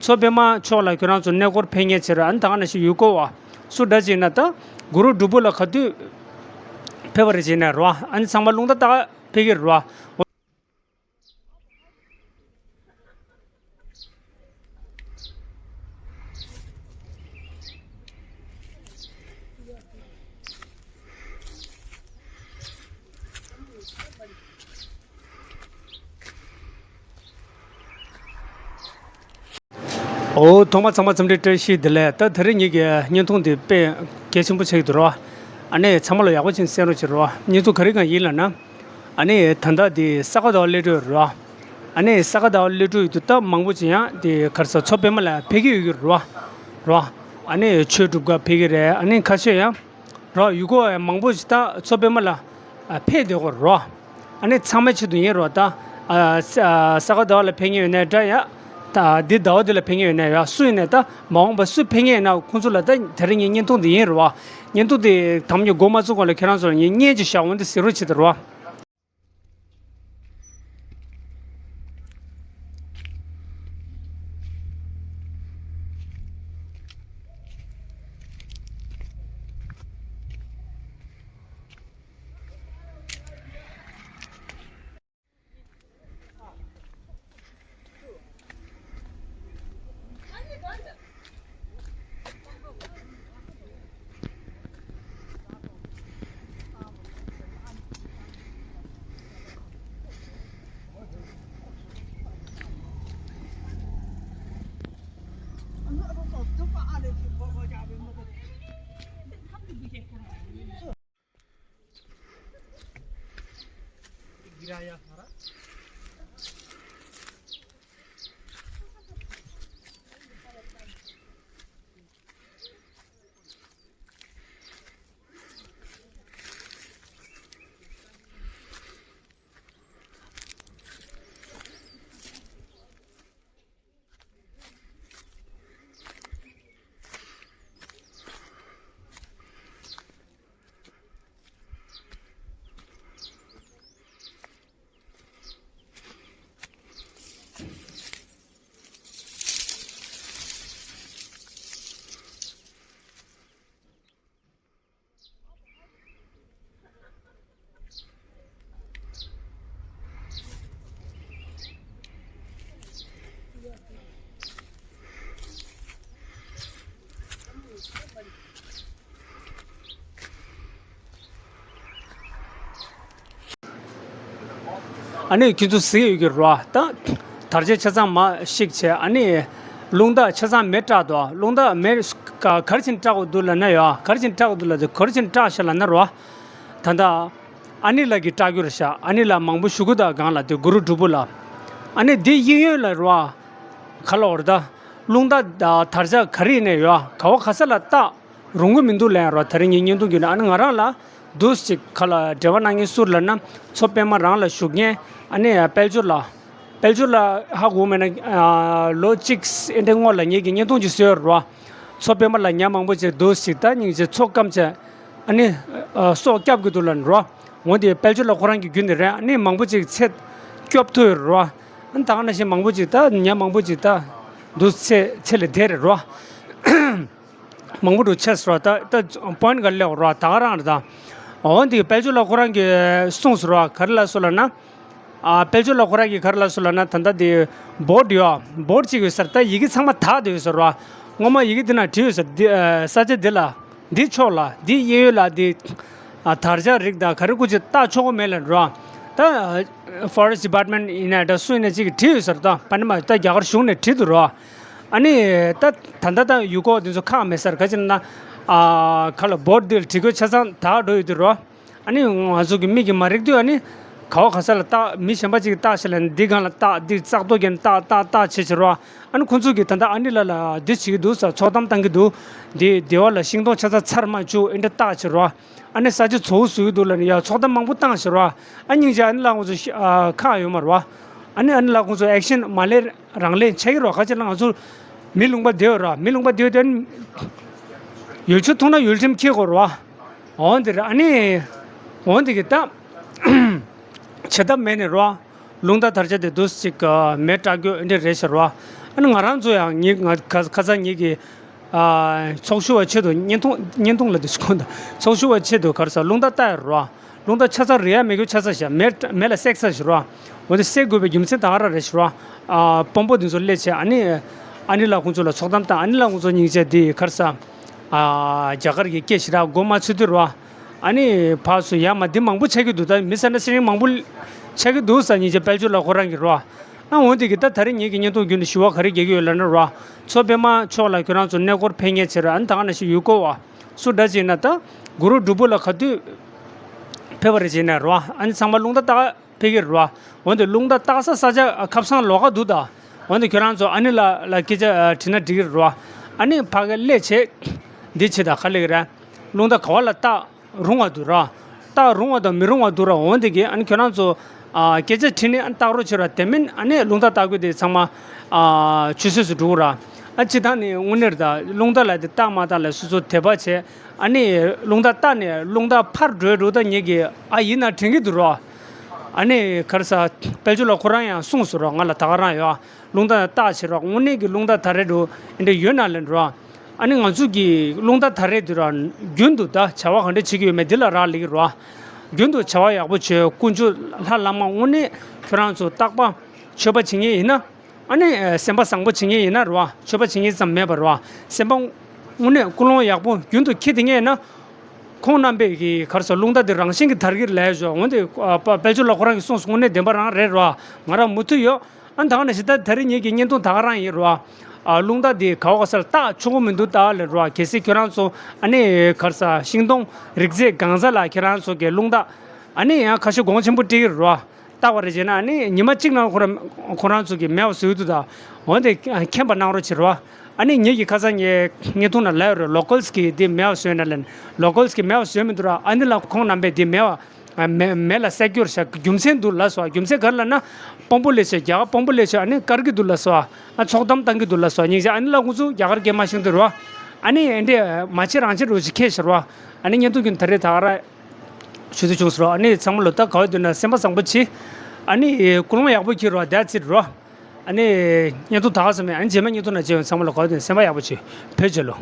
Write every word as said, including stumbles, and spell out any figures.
མཚོ་པདྨ་ཕྱོགས་ལ་ཁྱོད་རང་ཚོ་གནས་སྐོར་ཕེབས་མཁན་བྱེད་ར། ཨ་ནི་ད་ག་ནང་བཞིན་ཡུལ་སྐོར་བ་སུ་འདྲ་ཅིག་ཡིན་ན་ད་གུ་རུ་སྒྲུབ་ཕུག་ལ་ག་དུས་ཕེབས་པ་རེད་ཅེ་ན་རོ། ཨ་ནི་ཚང་མ་རླུང་རྟ་བཏགས་ཕེབས་ཀྱི་རེད་རོ། འོ། ཐོག་མ་ཚང་མ་འཚམས་འདྲི་བཀྲ་ཤིས་བདེ་ལེགས། ད་དེ་རིང་ངེད་ཀྱི་བརྙན་ཐུང་འདི་དཔེ་གལ་ཆེན་པོ་ཆགས་ཀྱི་འདུག་རོ། ཨ་ནི་ཚང་མ་ལ་ཡག་པོ་ཅིག་གསན་རོགས་བྱེད་རོ། བརྙན་ཐུང་ག་རེ་གང་ཡིན་ལབ་ན། ཨ་ནི་ད་ལྟ་འདི་ས་ག་ཟླ་བ་སླེབས་འགྲོ་རོ། ཨ་ནི་ས་ག་ཟླ་བ་སླེབས་འགྲོ་ཡོད་དུས་ད་མང་པོ་ཅིག་ཡང་འདི་ག་རེ་ཟེར་མཚོ་པདྨ་ལ་ཕེབས་ཀྱི་ཡོད་ཀྱི་རོ། རོ། ཨ་ནི་ཆོས་སྒྲུབ་ག་ཕེབས་ཀྱི་རེད། ཨ་ནི་ཁ་ཤས་ཡང་རོ། ཡུལ་སྐོར་བ་ཡང་མང་པོ་ཞིག་ད་མཚོ་པདྨ་ལ་ཨ་ཕེབས་བསྡད་ཀྱི་རོ། ཨ་ནི་ཚང་མའི་ཆེད་དུ་ཡིན་རོ། ད་ཨ་ས་ཨ་ས་ག་ཟླ་བ་ལ་ཕེབས་མཁན་ཡོད་ནའི་འདྲ་ཡ། ད་འདི་ཟླ་བ་འདི་ལ་ཕེབས་མཁན་ཡོད་ནའི་ཡ། སུ་ཡིན་ནའི་ད་མ་འོངས་པ་སུ་ཕེབས་མཁན་ཡིན་ན་ཁོང་ཚོ་ལ་ད་དེ་རིང་ངའི་བརྙན་ཐུང་འདི་ཡིན་རོ། བརྙན་ཐུང་འདི་དམ་ཉིད་འགོ་མ་ཚུགས་གོང་ལ་ཁྱེད་རང་ཚོ་ལ་ངས་བརྙན་ཅིག་བཞག་འོང་འདི་གཟིགས་རོགས་བྱེད་དང་རོ། ཨ་ནི་ཁྱེད་ཚོ་གཟིགས་ཡོད་ཀྱི་རོ། ད་དར་ཆ་ཆ་ཚང་མར་བཤིག་བྱས། ཨ་ནི་རླུང་རྟ་ཆ་ཚང་མེ་སྲེག་འདུག་རླུང་རྟ་མེ་ག་ག་རེ་བྱས་ནས་སྲེག་དགོས་འདུག་ལབ་ན་ཡ། ག་རེ་བྱས་ནས་སྲེག་དགོས་འདུག་ལབ་དུས་ག་རེ་བྱས་ནས་སྲེག་ཤག་ལབ་ན་རོ། ད་ལྟ་ཨ་ནི་ལགས་ཀྱིས་སྲེག་རྒྱུ་རེད་ཤག་ཨ་ནི་ལགས་མང་པོ་བཞུགས་ཀྱི་འདུག་སྒང་ལ་དེ་གུ་རུ་སྒྲུབ་ཕུག་ལ། ཨ་ནི་འདི་གཡས་གཡོན་ལ་རོ། ག་ལབ་དགོས་རེད་ད། རླུང་རྟ་དར་ཆ་ག་རེ་ཡིན་ནའི་ཡ། ག་བ་ག་ས་ལ་བཏགས་རུང་གི་མི་འདུག་ལབ་ཡ་རོ། དེ་རིང་ངའི་བརྙན་ཐུང་བརྒྱུད་ནས། ཨ་ནི་ང་རང་ལ་འདུག་སེ་ག་ལ་འབྲེལ་བ་གནང་མཁན་སུ་རེད་ལབ་ན། མཚོ་པདྨ་རང་ལ་བཞུགས་མཁན། ཨ་ནི་དཔལ་འབྱོར་ལགས། དཔལ་འབྱོར་ལགས་ཧ་གོ་མེད་ན། ཨ་ལོ་གཅིག་ཨེ་འདྲའི་སྔོན་ལ་ངེད་ཀྱིས་བརྙན་ཐུང་ཅིག་བཟོས་ཡོད་རོ། མཚོ་པདྨ་ལ་ཉ་མང་པོ་ཅིག་འདུག་སེ་ད་སྙིང་རྗེ་མཚོ་སྐམ་བྱས། ཨ་ནི་ཨ་སྲོག་སྐྱབས་ཀྱི་འདུག་ལབ་ནས་རོ། འོ་དེ་དཔལ་འབྱོར་ལགས་ཁོ་རང་གི་བརྒྱུད་ནས་རེད། ཨ་ནི་མང་པོ་ཅིག་ཚེ་སྐྱོབ་ཐུབ་ཡོད་རོ། ཨ་ནི་ད་ག་ནང་བཞིན་མང་པོ་ཅིག་ད་ཉ་མང་པོ་ཅིག་ད་འདུག་སེ་ཚེ་ལས་འདས་རེད་རོ། མང་པོ་འདུག་ཆགས་སོང་། ད་ད་པོ་ཡིན་ཊི་ག་རེ་སླེབས་རོ། ད་ག་རང་རེད་ད། འོ་འདི་དཔལ་འབྱོར་ལགས་ཁོ་རང་གིས་གསུངས་སོང་རོ། ག་རེ་ལབ་སོང་ལབ་ན། ཨ་དཔལ་འབྱོར་ལགས་ཁོ་རང་གིས་ག་རེ་ལབ་སོང་ལབ་ན། ད་ལྟ་འདི་བོཌ་ཡོད། བོཌ་གཅིག་ཡོད་ས་རེད། ད་ཡི་གེ་ཚང་མ་དག་བསྡད་ཡོད་ས་རེད་རོ། སྔོན་མ་ཡི་གེ་འདི་ན་བྲིས་ཡོད་ས་རེད། འདི་ཨ་ས་ཆ་འདི་ལ། འདི་ཕྱོགས་ལ། འདི་གཡས་གཡོན་ལ་འདི་ཨ་དར་ཆ་རིགས་དང་ག་རེ་སྐུ་མཁྱེན་བཏགས་ཆོག་གི་མེད་ལབ་རོ། ད་ཨ་ཕོ་རེ་སི་ཊི་ཌི་པཱར་ཊི་མེན་ཊི་ཡིན་ན་འདྲ་སུ་ཡིན་ན་གཅིག་གིས་བྲིས་ཡོད་ས་རེད། ད་པ་ནི་མ་ད་རྒྱ་གར་གཞུང་ནས་བྲིས་འདུག་རོ། ཨ་ནི་ད་ད་ལྟ་ད་ཡུལ་སྐོར་བ་འདི་ཚོ་ཁག་མེད་ས་རེད། ག་ཅི་ན་ཨ་ག་ལ་བོཌ་འདི་ལ་བྲིས་དགོས་ཆ་ཚང་དག་འགྲོ་ཡོད་དུས་རོ། ཨ་ནི་ང་ཚོ་གི་མིག་གིས་མ་རིག་དུས། ཨ་ནི་ག་བ་ག་ས་ལ་བཏགས། མི་གཞན་པ་ཅིག་གིས་བཏགས་ཤག་ལབ་ནས་འདི་སྒང་ལ་བཏགས། འདི་བཙག་འཐུ་བརྒྱབ་ནས་བཏགས་བཏགས་བཏགས་བྱས་བྱས་རོ། ཨ་ནི་ཁོང་ཚོ་གིས་ད་ལྟ་ཨ་ནི་ལ་ལ་འདི་བྱེད་ཀྱི་འདུག་ཟེར། ཚོགས་གཏམ་བཏང་གི་འདུག་འདི་སྡེ་བ་ལ་ཤིང་སྡོང་ཆ་ཚང་ཚར་མ་བཅུག་ཨེ་འདྲ་བཏགས་བྱས་རོ། ཨ་ནི་ས་ཆ་བཙོག་པ་བཟོ་གི་འདུག་ལབ་ནས་ཡ་ཚོགས་གཏམ་མང་པོ་བཏང་བྱས་རོ། ཨ་སྙིང་རྗེ། ཨ་ནི་ལ་ང་ཚོ་ཤི་ཨ་ཁག་ཡོད་མ་རེད་བ། ཨ་ནི་ཨ་ནི་ལ་ཁོང་ཚོ་ཨེག་ཤན་མ་ལེན་རང་ལེན་བྱེད་ཀྱི་རོ། ག་ཅི་ལ་ང་ཚོ་མི་ལུང་པ་བདེ་བ་རོ། མི་ལུང་པ་བདེ་བ་དེ་ཡུལ་ཆུ་འཐུང་ན་ཡུལ་ཁྲིམས་འཁྱེར་དགོས་རོ། འོ་འདི་རེད། ཨ་ནི་འོ་འདི་གི་ད་བྱེད་ཐབས་མེད་ནས་རོ། རླུང་རྟ་དར་ཆ་དེ་འདུག་སེ་ཅིག་མེ་སྲེག་རྒྱུ་འདི་རེད་ཤག་རོ། ཨ་ནི་ང་རང་ཚོ་ཡང་ངེད་ང་ཁ་ཁ་སང་ངེད་ཀྱི་ཨ་ཚོགས་ཞུགས་པ་ཆེད་དུ་བརྙན་ཐུང་བརྙན་ཐུང་ལ་དེ་ཞུ་གོ་འདུག་ཚོགས་ཞུགས་པ་ཆེད་དུ་ག་རེ་ཟ་རླུང་རྟ་བཏགས་ཡོད་རེད་བ། རླུང་རྟ་ཆ་ཚང་རེད་ཡ་མེད་རྒྱུ་ཆ་ཚང་ཞིག་མེ་མེ་ལ་བསྲེགས་ཚར་ཞིག་རེད་བ། འོ་དེ་བསྲེག་དགོས་པའི་རྒྱུ་མཚན་ད་ག་རང་རེད་ཞིག་རེད་བ། ཨ་དཔོན་པོ་དེ་ཚོ་སླེབས་བྱས་ཨ་ནི་ཨ་ནི་ལགས་ཁོང་ཚོ་ལ་ཚོགས་གཏམ་བཏང་། ཨ་ནི་ལགས་ཁོང་ཚོ་སྙིང་རྗེ་དེ་ག་རེ་ཟ་ཨ་རྒྱ་གར་གྱི་སྐད་ཞེ་དྲག་གོ་མ་ཚོད་དུས་རེད་བ། ཨ་ནི་ཕར་ཚུར་ཡ་མ་འདི་མང་པོ་ཆགས་ཀྱི་འདུག་ད་མི་ཟེར་ན་སེ་རིང་མང་པོ་ཆགས་ཀྱི་འདུག་ཟེར་སྙིང་རྗེ་དཔལ་འབྱོར་ལགས་ཁོ་རང་གིས་རེད་བ། ཨ་འོན་ཏེ་གི་ད་ད་རེས་ངེད་ཀྱི་བརྙན་ཐུང་བརྒྱུད་ནས་ཞུ་བ་ག་རེ་རྒྱག་གི་ཡོད་ལབ་ན་རོ། མཚོ་པདྨ་མཆོག་ལ་ཁྱོད་རང་ཚོ་གནས་སྐོར་ཕེབས་མཁན་བྱས་ར། ཨ་ནི་ད་ག་ནང་བཞིན་ཡུལ་སྐོར་བ་སུ་འདྲ་ཅིག་ཡིན་ན་ད་གུ་རུ་སྒྲུབ་ཕུག་ལ་ག་དུས་ཕེབས་པ་རེད་ཅེ་ན་རོ། ཨ་ནི་ཚང་མ་རླུང་རྟ་བཏགས་ཕེབས་ཀྱི་རེད་རོ། འོན་ཏེ་རླུང་རྟ་བཏགས་ས་ས་ཆ་ཁ་སང་ལོགས་ཀ་འདུག་ད། འོན་ཏེ་ཁྱོད་རང་ཚོ་ཨ་ནི་ལགས་ལ་སྐད་ཆ་དྲིས་ན་འགྲིག་གི་རེད་རོ། ཨ་ནི་ཕ་གི་སླེབས་བྱས་འདི་བྱེད་ད་ག་ལེ་གི་ར། རླུང་རྟ་ག་བ་ལ་བཏགས་རུང་བ་འདུག་ར། བཏགས་རུང་བ་དང་མི་རུང་བ་འདུག་ར། འོན་ཏེ་གི་ཨ་ནི་ཁྱོད་རང་ཚོ་ཨ་སྐད་ཆ་དྲིས་ནས་ཨ་ནི་བཏགས་རོགས་བྱེད་ར། དེ་མིན་ཨ་ནི་རླུང་རྟ་བཏགས་དགོས་དེ་ཚང་མ་ཨ་ཆུད་ཟོས་སུ་འགྲོ་གི་ར། ཨ་སྤྱིར་བཏང་ནི་དངོས་གནས་རེད་ད། རླུང་རྟ་ལ་དེ་བཏགས་མ་བཏགས་ལ་སོ་སོ་དད་པ་བྱས། ཨ་ནི་རླུང་རྟ་བཏགས་ནས་རླུང་རྟ་ཕར་འགྲོས་འགྲོ་ད་ངེད་ཀྱི་ཨ་ཡིན་ན་དྲན་གི་འདུག་ར། ཨ་ནི་ག་རེ་ཟ་དཔལ་འབྱོར་ལགས་ཁོ་རང་ཡང་གསུངས་སོང་ར། ང་ལ་ད་ག་རང་ཡོད་ཨ། རླུང་རྟ་བཏགས་བྱེད་ར། དངོས་གནས་ཀྱི་རླུང་རྟ་ད་རེད་འགྲོ་ཨེ་འདྲ་ཡོད་ན་ལན་འགྲོ་ཨ། ཨ་ནི་ང་ཚོ་གི་རླུང་རྟ་ད་རེད་དུས་ར་རྒྱུན་དུ་ད་བྱ་བ་ག་འདྲ་བྱེད་ཀྱི་ཡོད་མེད་འདི་ལ་རག་ལས་ཀྱི་རོ། རྒྱུན་དུ་བྱ་བ་ཡག་པོ་བྱོས། དཀོན་མཆོག་ལྷ་བླ་མ་དངོས་གནས་ཁྱོད་རང་ཚོ་རྟག་པར་མཆོད་པ་བྱེད་མཁན་ཡིན་ན། ཨ་ནི་སེམས་པ་བཟང་པོ་བྱེད་མཁན་ཡིན་ན་རོ། མཆོད་པ་བྱེད་མཁན་ཙམ་མེད་པ་རོ། སེམས་པ་དངོས་གནས་ཀུན་སློང་ཡག་པོ་རྒྱུན་དུ་འཁྱེར་བསྡད་མཁན་ཡིན་ན། ཁོང་རྣམ་པས་ཀྱི་ག་རེ་ཟ་རླུང་རྟ་འདི་རང་བཞིན་གྱིས་དར་གྱི་ལས་ཞོག་འོན་ཏེ་ཨ་དཔལ་འབྱོར་ལགས་ཁོ་རང་གིས་གསུངས་སོང་། དངོས་གནས་བདེན་པ་རང་རེད་རོ། ང་རང་མུ་མཐུད་ཡོད། ཨ་ནི་ད་ག་ནང་བཞིན་ད་ད་རེས་ངེད་ཀྱི་བརྙན་ཐུང་ད་ག་རང་ཡིན་རོ། ཨ་རླུང་རྟ་འདི་ག་བ་ག་ས་ལ་བཏགས་ཆོག་གི་མི་འདུག་ད་ལབ་རོ། གལ་སྲིད་ཁྱོད་རང་ཚོ་ཨ་ནི་ག་རེ་ཟ་ཤིང་སྡོང་རིག་རྩེད་སྒང་ས་ལ་ཁྱོད་རང་ཚོ་གི་རླུང་རྟ་ཨ་ནི་ཡང་ཁ་ཤས་གོང་ཆེན་པོ་སྤྲད་ཀྱི་རོ། བཏགས་པ་རེད་བྱས་ན་ཨ་ནི་ཉི་མ་གཅིག་ནང་ཁོ་རང་ཁོ་རང་ཚོ་གི་མེད་པ་བཟོས་འདུག་ད། འོན་ཏེ་མཁྱེན་པ་གནང་རོགས་བྱེད་རོ། ཨ་ནི་ངེད་ཀྱིས་ཁ་སང་ངས་བརྙན་ཐུང་ནང་ལབ་ཡོད་རེད། ལོ་ཀལ་སི་གི་འདི་མེད་པ་བཟོས་ན་ལན། ལོ་ཀལ་སི་གི་མེད་པ་བཟོས་མི་འདུག་ར། ཨ་ནི་ལགས་ཁོང་རྣམ་པས་འདི་མེད་པ་མེ་མེ་ལ་བསྲེག་རྒྱུར་བྱ་རྒྱུ་མཚན་འདུག་ལབ་སོང་། རྒྱུ་མཚན་ག་རེ་ལབ་ན་དཔོན་པོ་སླེབས་བྱས་རྒྱ་གར་དཔོན་པོ་སླེབས་བྱས་ཨ་ནི་བཀར་གྱི་འདུག་ལབ་སོང་། ཨ་ཚོགས་གཏམ་བཏང་གི་འདུག་ལབ་སོང་། སྙིང་རྗེ། ཨ་ནི་ལགས་ཁོང་ཚོ་རྒྱ་གར་སྐད་མ་ཤེས་འདུག་རོ། ཨ་ནི་འདི་མ་བྱེད་རང་བྱེད་རོགས་བྱེད་ཁྱེད་ཤི་རོ། ཨ་ནི་བརྙན་ཐུང་གི་ད་རེས་ད་ག་ར་ཞུ་རྒྱུ་བྱུང་སོང་རོ། ཨ་ནི་ཚང་མ་ལོ་ད་ག་བ་འདུག་ན་སེམས་པ་བཟང་པོ་བྱེད། ཨ་ནི་ཀུན་སློང་ཡག་པོ་འཁྱེར་རོ། That's it རོ། ཨ་ནི་བརྙན་ཐུང་ད་ག་ཙམ་ཡིན། ཨ་ནི་རྗེས་མའི་བརྙན་ཐུང་ནང་མཇལ་ཡོང་། ཚང་མ་ལ་ག་བ་འདུག་ན་སེམས་པ་ཡག་པོ་བྱེད། བོད་རྒྱལ་ལོ།